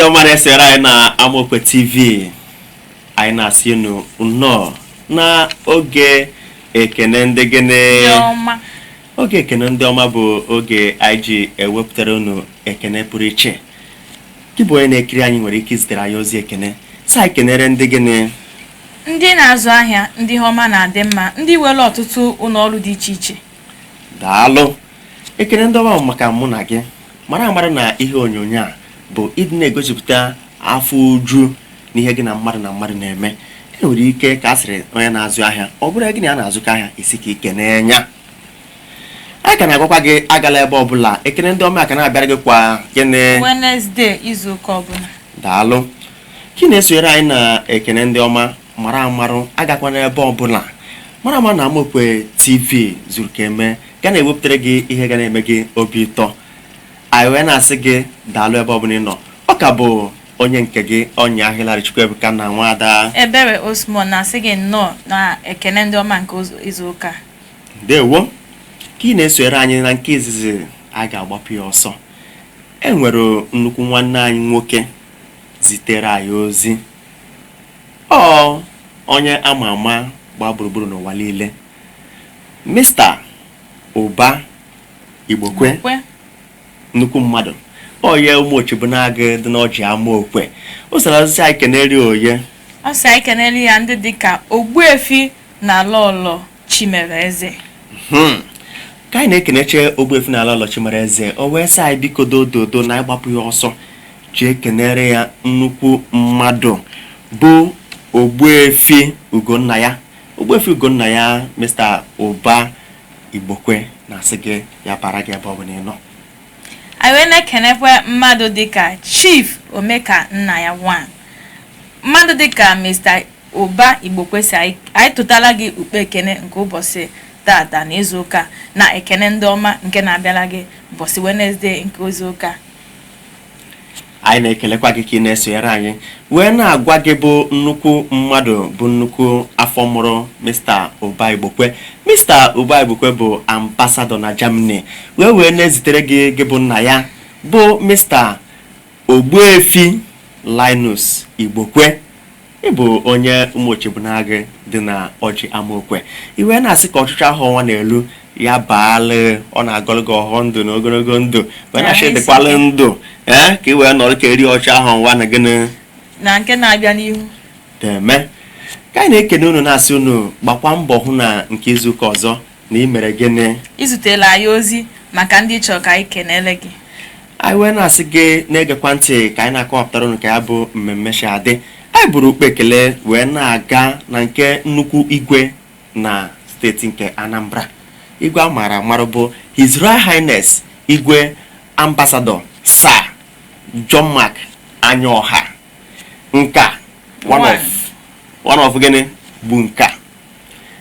Ọma na-esere anyị na Amaokwe TV, anyị na-asị unu nnọọ na oge ekene ndị gịnị? Ndị ọma. Oge ekene ndị ọma bụ oge anyị ji ewepụtara unu ekene pụrụ iche. Gị bụ onye na-ekiri anyị nwere ike izitere anyị ozi ekene, sị anyị kenere ndị gịnị? Ndị na-azụ ahịa, ndị ihe ọma na-adị mma, ndị nwere ọtụtụ ụlọ ọrụ dị iche iche. Daalụ. Ekene ndị ọma bụ maka mụ na gị mara amara na ihe onyonyo a bụ ịdị na-egosipụta afọ uju na ihe gị na mmadụ na-eme. E nwere ike ka a sịrị onye na-azụ ahịa, ọ bụrụ gị na ya na-azụkọ ahịa, isi ka ikene ya. Anyị ka na-agwakwa gị agala ebe ọbụla. Ekene ndị ọma ka na-abịara gị kwa gịnị? Wednesday izuụka ọbụla. Daalụ ka ị na-esonyere anyị na ekene ndị ọma. Mara amarụ, agakwana ebe ọbụla. Mara ama na Amaokwe TV zuru ka eme, ga na-ewepụtara gị ihe ga na-eme gị obi ụtọ. Anyị wee na-asị gị daalụ ebe ọbụla ị nọ. Ọ ka bụ onye nke gị, ọnya Hillary Chukwuebuka na nwada Ebere Osmond na-asị gị nnọọ na ekene ndị ọma nke izuụka. Ndewo ka ị na-esonyere anyị. Na nke izizi a ga-agbapụ ya ọsọ, e nwere nnukwu nwanne anyị nwoke zitere anyị ozi. Ọ onye ama ama gbaa gburugburu n'ụwa niile, Mr. Ụba Igbokwe. Kwe. Nnukwu mmadụ, onye Ụmụochibunagụ dị n'Ọjị Amaokwe. O sara ozi anyị keneri oye. Ọ sị anyị kenere ya ndị dịka Ogbuefi na Lọlọ Chimereze. Ka anyị na-ekeneche Ogbuefi na Lọlọ Chimereze, o wee sị anyị biko dododo na ịgbapụ ya ọsọ jee kenere ya nnukwu mmadụ bụ Ogbuefi Ugonna ya, Ogbuefi Ugonna ya. Mr. Ụba Igbokwe na-asị gị ya bara gị ebe ọ bụla ị nọ. Anyị wee na-ekenekwa mmadụ dịka Chief Omeka nna ya one, mmadụ dịka Mr. Ụba Igbokwe si anyị tụtala gị ukpe ekene nke ụbọchị tata na izuụka na ekene ndị ọma nke na-abịala gị ụbọchị Wednesday nke izuụka. Anyị na-ekelekwa gị ka ị na-esonyere anyị, wee na-agwa gị bụ nnukwu mmadụ, bụ nnukwu afọ mụrụ Mr. Ụba Igbokwe. Mr. Ụba Igbokwe bụ ambassador na Germany, wee na-ezitere gị, gị bụ nna ya bụ Mr. Ogbuefi Linus Igbokwe. Ị bụ onye Ụmụochibunagụ dị na Ọjị Amaokwe. I wee na-asị ka ọchịchị ahụ ọnwa na-elu ya baalụ, ọ na-agọlụ gị ọghọ ndụ na ogologo ndụ, wee na-asị Na dịkwalụ ndụ ee ka ị wee nọrọ ka eri ọchị ahụ ọnwa na gịnị? Na nke na-abịa n'ihu. Deme ka anyị na-ekene unu, na-asị unu gbakwa mbọ hụ na nke izuụka ọzọ na ị mere gịnị? Izutela anyị ozi maka ndị chọrọ ka anyị kenele gị. Anyị wee na-asị gị na-egekwa ntị ka anyị na-akọwapụtara unu ka ya bụ mmemme si adị. Anyị buru ukpe ekele wee na-aga na nke nnukwu igwe na steeti nke Anambra, igwe a maara amarụ bụ His Royal Highness Igwe Ambassador Sir John Mark Anyaọha nka one. One. Of one of gịnị bụ nka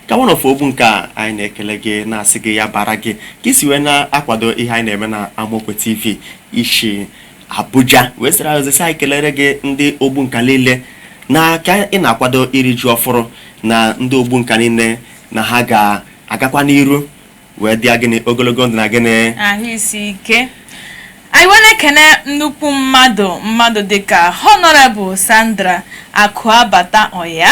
ka one of ogbu nke anyị na-ekele gị, na-asị gị ya bara gị ka isi wee na-akwado ihe anyị na-eme na Amaokwe TV. Ishi Abuja wee sịrị anyị ozi sị anyị kelere gị ndị ogbu nka niile na ka ị na-akwado iri ji ọfụrụ, na ndị ogbu nka niile na ha ga-agakwa n'iru wee dịa gịnị? Ogologo ndụ na gịnị? Ahụ isi ike. Anyị wee na-ekene nnukwu mmadụ dịka Honorable Sandra Akụabata Ọya.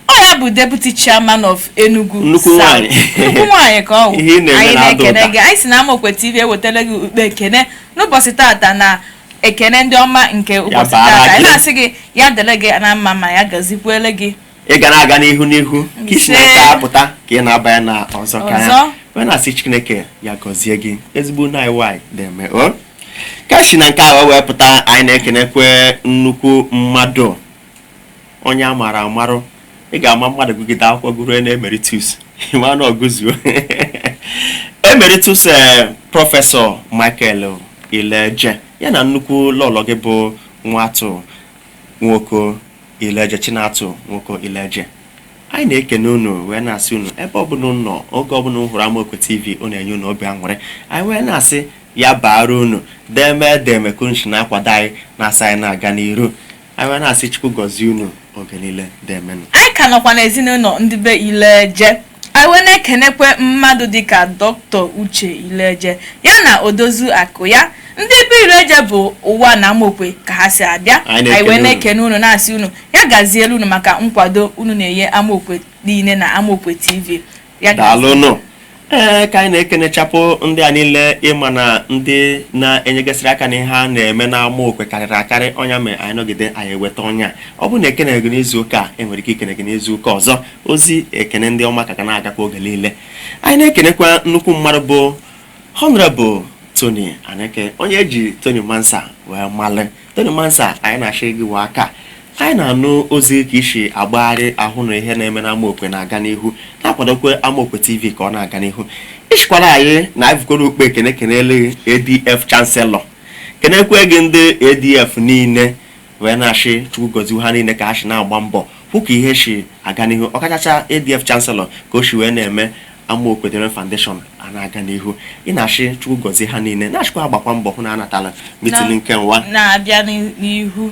Ọ ya bụ Deputy Chairman of Enugu Nnukwu South. nwanyị. Nnukwu nwanyị ka ọ wụ. Ihe ị na-eme Anyị na-ada na-ekene ụda. gị. Anyị si na Amaokwe TV ewetara gị ukpe ekene n'ụbọchị tata na ekene ndị ọma nke ụbọchị Baara tata. Anyị gị. na-asị gị ya dele gị na mma, ma ya gazikwuele gị. Ị ga na-aga n'ihu n'ihu ka isi na Ise. nke apụta ka ị na-abanye na ọzọ ka ya Ọzọ. wee na-asị Chineke ya gọzie gị, ezigbo nna anyị nwanyị deme o. Ka si na nke a wee pụta, anyị na-ekenekwe nnukwu mmadụ, onye a maara amarụ. Ị ga-ama mmadụ gụgide akwụkwọ gụruo na emeritus, ma na ọgụzuo emeritus, Professor Michael Ileje, ya na nnukwu lọlọ gị bụ Nwatụ Nwoko Ileje, Chinatụ Nwoko Ileje. Anyị na-ekene unu wee na-asị unu ebe ọbụla unu nọ, oge ọbụla unu hụrụ Amaokwe TV, ọ na-enye unu obi aṅụrị. Anyị wee na-asị ya baara unu deme deme ka unu si na-akwado anyị, na-asị anyị na-aga n'iru. Anyị wee na-asị Chukwu gọzie unu oge niile. Demenụ. Anyị ka nọkwa n'ezinụlọ ndị be Ileje. Anyị wee na-ekenekwe mmadụ dịka Dr. Uche Ileje ya na odozu akụ ya. Ndị be Ileje bụ ụwa na Amokwe ka ha si abịa. Anyị Anyị wee na-ekene unu. na-ekene unu, na-asị unu ya gazielu unu maka nkwado unu na-enye Amokwe niile na Amokwe TV. Ya gazie. Daalụnụ. Ee, ka anyị na-ekenechapụ ndị a niile, ịma na ndị na-enyegasịrị aka na ihe a na-eme n'Amokwe karịrị akarị. Ọnya mee anyị nọgide, anyị eweta ọnya. Ọ bụrụ na ekene gị n'izu ụka a, enwere ike ikene gị n'izu ụka ọzọ. Ozi ekene ndị ọma ka ga na-agakwa oge niile. Anyị na-ekenekwa nnukwu mmadụ bụ Honorable Tony Aneke, onye eji Tony Mansa wee malị. Tony Mansa, anyị na-achị gị wee aka. Anyị na-anụ ozi ka isi agbagharị ahụ na ihe na-eme n'Amokwe na-aga n'ihu, na-akwadokwe Amokwe TV ka ọ na-aga n'ihu. Ishikwara anyị na anyị vukọrọ ukpe ekene kenele ADF Chancellor, kenekwe gị ndị ADF niile, wee na-achị Chukwu gozie ha niile ka ha si na-agba mbọ hụ ka ihe si aga n'ihu, ọkachacha ADF Chancellor ka o si wee na-eme Amokwe Development Foundation a na-aga n'ihu. Ị na-achị Chukwu gozie ha niile, na-achịkwa agbakwa mbọ hụ na anatala meeting nke nwa na-abịa n'ihu.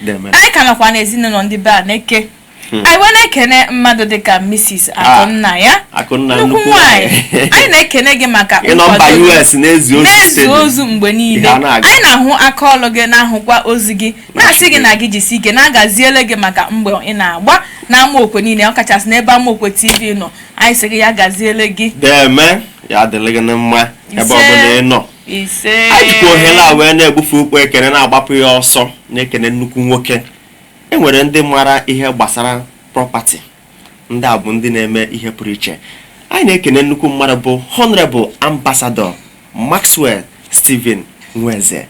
Deme. Anyị ka nọkwa n'ezinụlọ ndị be Aneke. Anyị wee na-ekene mmadụ dịka Mrs. Akụnna ya. Akụnna, nnukwu nnukwu nwanyị. nwanyị. Anyị na-ekene gị maka Ị nọ mba nkwado gị. US na-ezi ozi na-ezi steady. ozu mgbe niile. Ihe a na-aga. Anyị na-ahụ aka ọlụ gị, na-ahụkwa ozi gị, na-asị gị na gị jisi ike, na-agaziele gị maka mgbe ị na-agba na Amaokwe niile, ọkachasị n'ebe Amaokwe TV nọ. Anyị sị gị ya gaziele gị. Deme, ya adịrị gị na mma ebe Ise. ọbụla ị nọ. Ise. Anyị jikwa ohere a wee na-egbufe ukpo ekene, na-agbapụ ya ọsọ, na-ekene nnukwu nwoke. E nwere ndị mara ihe gbasara property, ndị a bụ ndị na-eme ihe pụrụ iche. Anyị na-ekene nnukwu mmadụ bụ Honorable Ambassador Maxwell Stephen Nweze,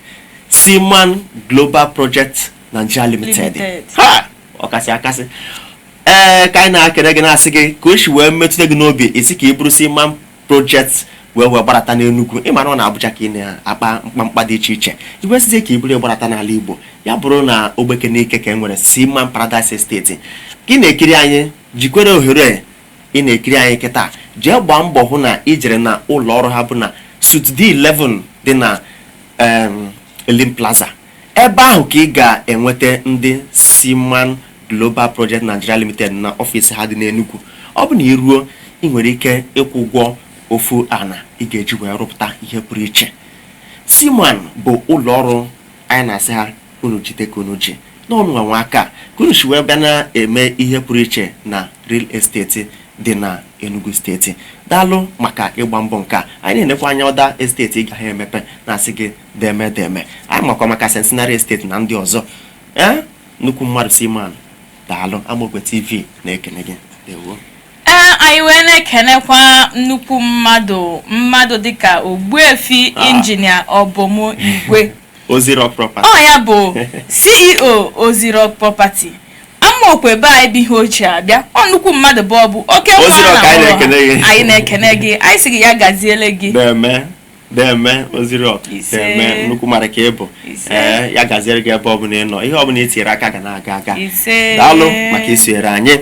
Seaman Global Project Nigeria Limited. Limited. Ha ọkasị akasị. Ee, ka anyị na-akene gị, na-asị gị ka o si wee metụta gị n'obi isi ka ị bụrụ Seaman Project wee gbarata n'Enugu. Ịma na ọ na Abuja ka ị na-akpa mkpamkpa dị iche iche, iwesizie ka ị bụrụ gbarata n'ala Igbo, ya bụrụ na Ogbeke n'ike ka e nwere Seaman Paradise Estate. Ka ị na-ekiri anyị, jikwere ohere ị na-ekiri anyị kịta jee gbaa mbọ hụ na ị jere na ụlọ ọrụ ha bụ na Suite D11 dị na Elim Plaza. Ebe ahụ ka ị ga-enweta ndị Seaman Global Project Nigeria Limited na ọfịs ha dị n'Enugu. Ọ bụ na ị ruo, ị nwere ike ịkwụ ụgwọ ofu ana ị ga-eji wee rụpụta ihe pụrụ iche. Seaman bụ ụlọ ọrụ anyị na-asị ha unu jide ka unu ji n'ọnụ nwa aka ka unu si wee bịa na-eme ihe pụrụ iche na real estate dị na Enugu Steeti. Daalụ maka ịgba mbọ nke a. Anyị na-enekwa anya ọda estate ị gaghị emepe, na-asị gị deme deme. Anyị makwa maka Centenary Estate na ndị ọzọ. Ee, nnukwu mmadụ Seaman, daalụ. Amokwe TV na-ekene gị. Dewo. Ee, anyị wee na-ekenekwa nnukwu mmadụ dịka Ogbuefi Injinia Obom Igwe. Oziro Property. Ọ ya bụ CEO Oziro Property. Amaokwe be anyị bụ ihe ochie abịa. Ọ nnukwu mmadụ bụ, ọ bụ oke nwa. Oziro, na ka anyị mụrụ ha. na-ekene gị. Anyị na-ekene gị, anyị sị gị ya gaziele gị. Deme deme, Oziro. Ise. Deme, nnukwu mara ka ị bụ. Ise. Ee, ya gaziere gị ebe ọbụla ị nọ, ihe ọbụla ị tinyere aka ga na-aga aga. Ise. Daalụ maka isonyere anyị.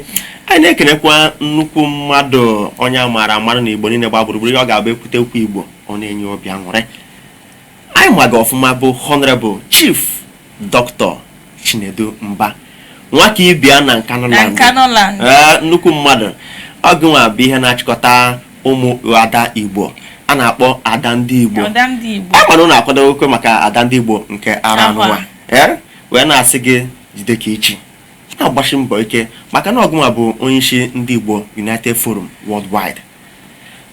Anyị na-ekenekwa nnukwu mmadụ, onye a maara amarụ na Igbo niile gba gburugburu. Ihe ọ ga-abụ ekwute okwu Igbo, ọ na-enye obi aṅụrị. Anyị maga ọfụma bụ Honorable Chief Dr. Chinedu Mba, nwaka ibia na Nkanu na Land. Nkanu Land. Ee, nnukwu mmadụ ọgụnwa bụ ihe na-achịkọta ụmụ ada Igbo a na-akpọ Ada Ndị Igbo. Ada Ndị Igbo. A mana ụnụ akwadokwe maka Ada Ndị Igbo nke ara Ahụ a. anụnwa. Ee, wee na-asị gị jide ka ichi na-agbasi mbọ ike, maka na ọgụnwa bụ onye isi ndị Igbo United Forum Worldwide.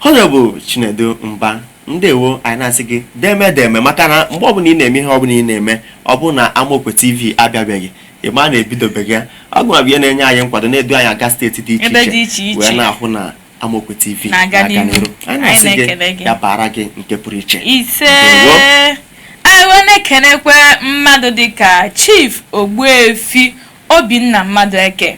Honorable Chinedu Mba, ndewo. Anyị na-asị gị deme deme, maka na mgbe ọbụla ị na-eme ihe ọbụla ị na-eme, ọ bụ na Amaokwe TV abịabeghị, ị ma na ebidobeghị ya. Ọgụnwa bụ ihe na-enye anyị nkwado, na-edu anyị aga steeti dị iche ebe dị iche iche, wee na-ahụ na Amaokwe TV na-aga n'ihu. Anyị Anyị na-asị gị na-ekele gị. ya bara gị nke pụrụ iche. Ise. Ndewo. Anyị wee na-ekenekwe mmadụ dịka Chief Ogbuefi Obinna Mmadụ Eke.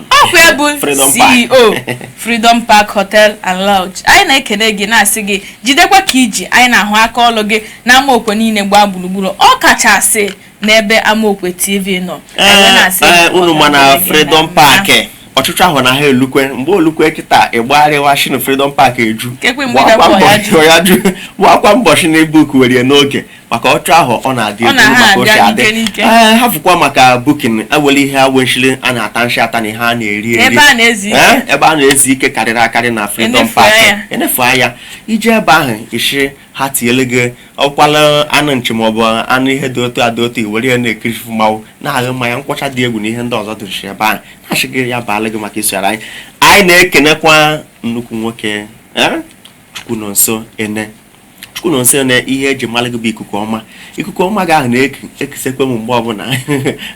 Ọkwa ya bụ Freedom Park. CEO Freedom Park Hotel and Lounge. Anyị na-ekene gị, na-asị gị jidekwa ka iji. Anyị na-ahụ aka ọlụ gị na Amaokwe niile gbaa gburugburu, ọ kachasị n'ebe Amaokwe TV nọ. Anyị wee na-asị Ee, gị unu ọ ma na ga-adịrị gị Freedom na mma. Park. Ọchụchụ ahụ na ha elukwe mgbe olukwe kịta ịgbagharịwa shi na Freedom Park eju. Kekwe mgbe ịgakwa Gbakwa ya mbọ ya ju, gbakwa mbọ shi na ebook were n'oge maka ọchụ ahụ ọ na-adị Ọ egwu na-ha maka o si abịa adị. n'ike n'ike. Ee, hafụkwa maka booking, ewele ihe awenshili a na-ata nshi ata na ihe a na-eri eri. Ebe a na-ezu ike. Ee, ebe a na-ezu ike karịrị akarị na Freedom Enefu Park. anya. Enefu anya ije ebe ahụ isi ha tinyere gị ọkwala anụ nchi maọbụ anụ ihe dị otu a dị otu, i were ya na-ekiri mmanwụ na-aṅụ mmanya nkwọcha dị egwu na ihe ndị ọzọ dịrịsị ebe ahụ, na-achị gị ya baala gị maka isonyere anyị. Anyị na-ekenekwa nnukwu nwoke, ee, Chukwunonso Ene. Chukwunonso Ene, ihe eji mara gị bụ ikuku ọma. Ikuku ọma gị ahụ na-ekisekwe m mgbe ọbụla.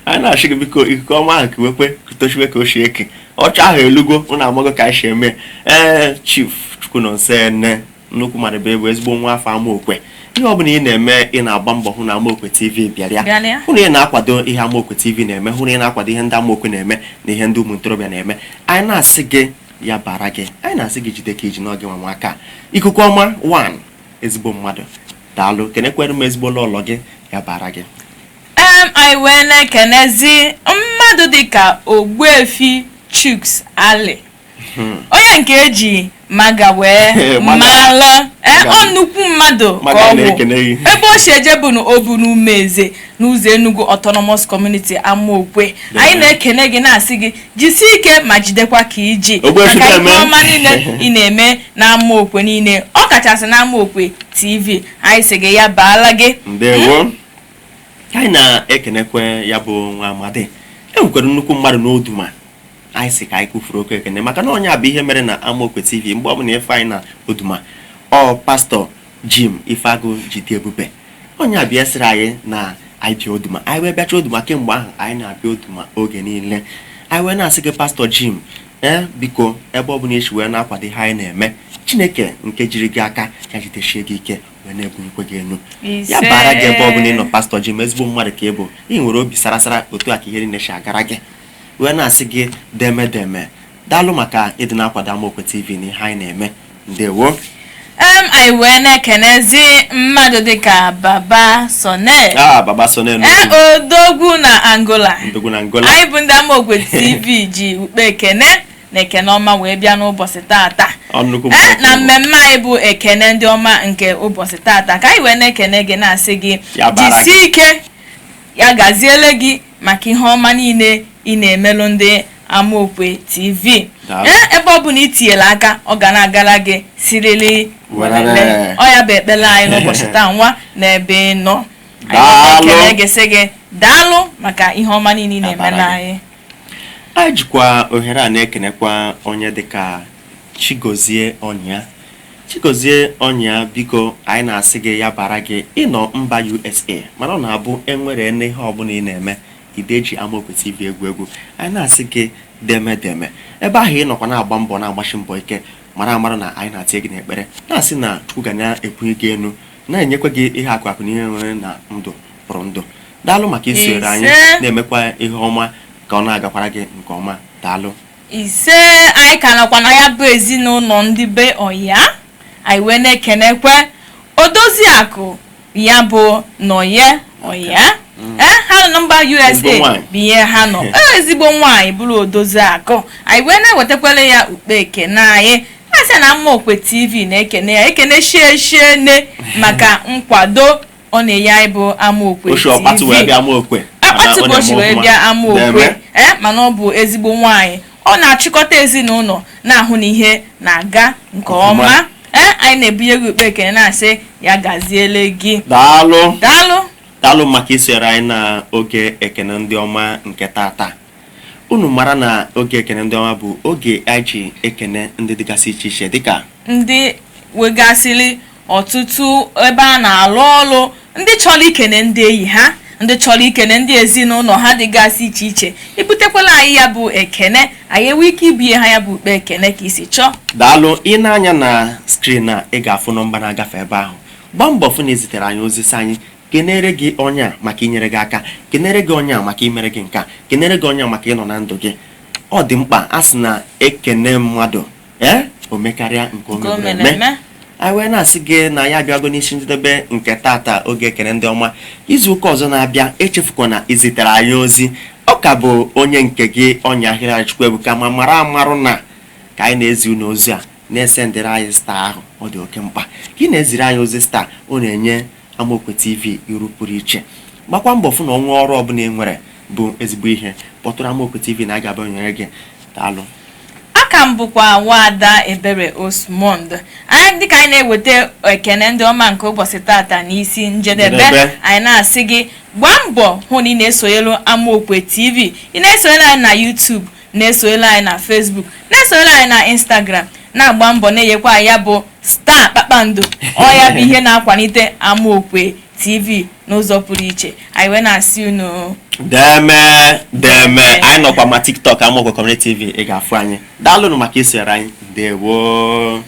Anyị na-achị gị, biko, ikuku ọma ahụ kiwekwe kutochiwe ka o si eke. Ọchụ ahụ elugo, ụnụ amago ka anyị si eme. Ee, Chief Chukwunonso Ene, nnukwu mmadụ bụ ebu ezigbo nwa afọ Amaokwe. Ihe ọbụla ị na-eme, ị na-agba mbọ hụ na Amaokwe TV bịara ya. Bịara ya. Hụ na ị na-akwado ihe Amaokwe TV na-eme, hụ na ị na-akwado ihe ndị Amaokwe na-eme na ihe ndị ụmụ ntorobịa na-eme. Anyị na-asị gị ya bara gị, anyị na-asị gị jide ka iji n'oge nwa nwa aka. Ikuku ọma 1, ezigbo mmadụ, daalụ. Kenekwere m ezigbo lọlọ gị, ya bara gị. Anyị wee na-ekenezi mmadụ dịka Ogbuefi Chuks Ali, onye nke eji Maga wee Maga. mara. Ee, Maga. ọ nnukwu mmadụ ka Maga ọ bụ. na-ekene gị. Ebe o si eje bụ na o bụ n'Umeze n'ụzọ Enugu Autonomous Community, Amaokwe. Anyị na-ekene gị, na-asị gị jisie ike ma jidekwa ka iji Ogbuefi maka ihe na-eme. ọma niile ị na-eme na Amaokwe niile, ọ kachasị na Amaokwe TV. Anyị sị gị ya baala gị. Ndewo. Anyị na-ekenekwe ya bụ nwa amadi. E nwekwara nnukwu mmadụ n'Oduma. Anyị sị ka anyị kwufuru okwu ekene maka na onye a bụ ihe mere na Amaokwe TV. Mgbe ọbụla ife anyị na Oduma, ọ Pastọ Jim Ifeagụ Jide Ebube, onye abịa sịrị anyị na anyị bịa Oduma, anyị wee bịacha Oduma. Kemgbe ahụ anyị na-abịa Oduma oge niile. Anyị wee na-asị gị, Pastọ Jim, ee, biko, ebe ọ bụla isi wee na-akwado ihe anyị na-eme, Chineke nke jiri gị aka ya jidesie gị ike wee na-ebunyekwe gị enu. Ya Ise. bara gị ebe ọ bụla ị nọ. Pastọ Jim, ezigbo mmadụ ka ị bụ, ị nwere obi sara sara, otu a ka ihe niile si agara gị. Wee na-asị gị deme deme, daalụ maka ịdị na-akwado Amaokwe TV na ihe anyị na-eme. Ndewo. Anyị wee na-ekenezi mmadụ dịka Baba Sone. Ah, Baba Sone. Ee, odogwu na Angola. Ndogwu na Angola. Anyị bụ ndị Amaokwe TV ji ukpe ekene na ekene ọma wee bịa n'ụbọchị tata. Ọ nnukwu ee mmadụ. Na mmemme anyị bụ ekene ndị ọma nke ụbọchị tata, ka anyị wee na-ekene gị, na-asị gị Ya bara jisie ike, ya gaziele gị maka ihe ọma niile ị na-emelụ ndị Amaokwe TV. Daalụ. Ee, ebe ọ bụ na ị tinyere aka, ọ ga na-agara gị sirili werere. werele. Ọ ya bụ ekpere anyị n'ụbọchị taa nwa n'ebe ị nọ. Anyị Daalụ. na-ekele gị, sị gị daalụ maka ihe ọma niile ị Ya na-emere bara gị. anyị. Anyị jikwa ohere a na-ekenekwa onye dịka Chigozie Ọnya. Chigozie Ọnya, biko, anyị na-asị gị ya bara gị. Ịnọ mba USA, mana ọ na-abụ enwere n'ihe ọbụla ị na-eme, ide ji Amaokwe TV egwu egwu. Anyị na-asị gị deme deme, ebe ahụ ị nọkwa na-agba mbọ, na-agbachi mbọ ike, mara amara na anyị na-atinye gị n'ekpere, na-asị na Chukwu ga na-ebunye gị elu, na-enyekwa gị ihe akụ akụ na ihe nwere na ndụ pụrụ ndụ. Daalụ maka isonyere anyị. Ise. Na-emekwa ihe ọma ka ọ na-agakwara gị nke ọma. Daalụ. Ise. Anyị ka nọkwa na ya bụ ezinụlọ ndị be Ọya. Anyị wee na-ekenekwe odozi akụ ya bụ Nọye Ọya. Ee, ha nọ na mba Ezigbo USA. nwaanyị. Bụ ihe ha nọ. Ee, ezigbo nwaanyị bụrụ odozi akụ. Anyị wee na-ewetakwara ya ukpe ekene anyị, a sị na Amaokwe TV na-ekene ya, ekene shie shie ne maka nkwado ọ na-enye anyị bụ Amaokwe Oshi ọkpatụ wee TV. bịa Amaokwe. Akpatụ bụ oshi wee bịa Amaokwe. Deme. Ee, mana ọ bụ ezigbo nwaanyị, ọ na-achịkọta ezinụlọ, na-ahụ na ihe na-aga nke Ọfụma. ọma. Ee, anyị na-ebunye gị ukpe ekene, na-asị ya gaziele gị. Daalụ. Daalụ. Daalụ maka isonyere anyị na oge ekene ndị ọma nke tata. Unu mara na oge ekene ndị ọma bụ oge anyị ji ekene ndị dịgasị iche iche dịka ndị wegasịrị ọtụtụ ebe a na-alụ ọrụ, ndị chọrọ ikene ndị enyi ha, ndị chọrọ ikene ndị ezinụlọ ha dịgasị iche iche. Ibutekwala anyị ya bụ ekene, anyị enwe ike ibunye ha ya bụ ukpe ekene ka isi chọọ. Daalụ. Ị na-anya na screen a, ị ga-afụ nọmba na-agafe ebe ahụ. Gbaa mbọ fụ na ezitere anyị ozi, sị anyị kenere gị onye a maka inyere gị aka, kenere gị onye a maka imere gị nke a, kenere gị onye a maka ịnọ na ndụ gị. Ọ dị mkpa. A sị na ekene mmadụ, ee, o mekarịa nke o nke o mere mere eme. eme. Anyị wee na-asị gị na ya abịago n'isi njedebe nke tata, oge ekene ndị ọma. Izu ụka ọzọ na-abịa, echefukwana izitere anyị ozi. Ọ ka bụ onye nke gị, ọnya ahịrị Chukwuebuka, ma mara amarụ na ka anyị na-ezi unu ozi a, na-esendịrị anyị star ahụ. Ọ dị oke mkpa ka ị na-eziri anyị ozi star. Ọ na-enye Amaokwe TV iru pụrụ iche. Gbakwa mbọ fụ na ọnwa ọrụ ọbụla ị nwere bụ ezigbo ihe, kpọtụrụ Amaokwe TV na a ga-abịa nyere gị. Daalụ. Aka m bụkwa Nwaada Ebere Osmond. Anyị dịka anyị na-eweta ekene ndị ọma nke ụbọchị tata n'isi njedebe, Njedebe. anyị na-asị gị gbaa mbọ hụ na ị na-esonyelu Amaokwe TV. Ị na-esonyere anyị na YouTube, na-esonyere anyị na Facebook, na-esonyere anyị na Instagram, na-agba mbọ na-enyekwa anyị ya bụ star kpakpando. Ọ ya bụ ihe na-akwalite Amaokwe TV n'ụzọ pụrụ iche. Anyị wee na-asị unu Deme deme. Anyị nọkwa ma TikTok, Amaokwe Community TV, ị ga-afụ anyị. Daalụnụ maka isonyere anyị. Ndewo.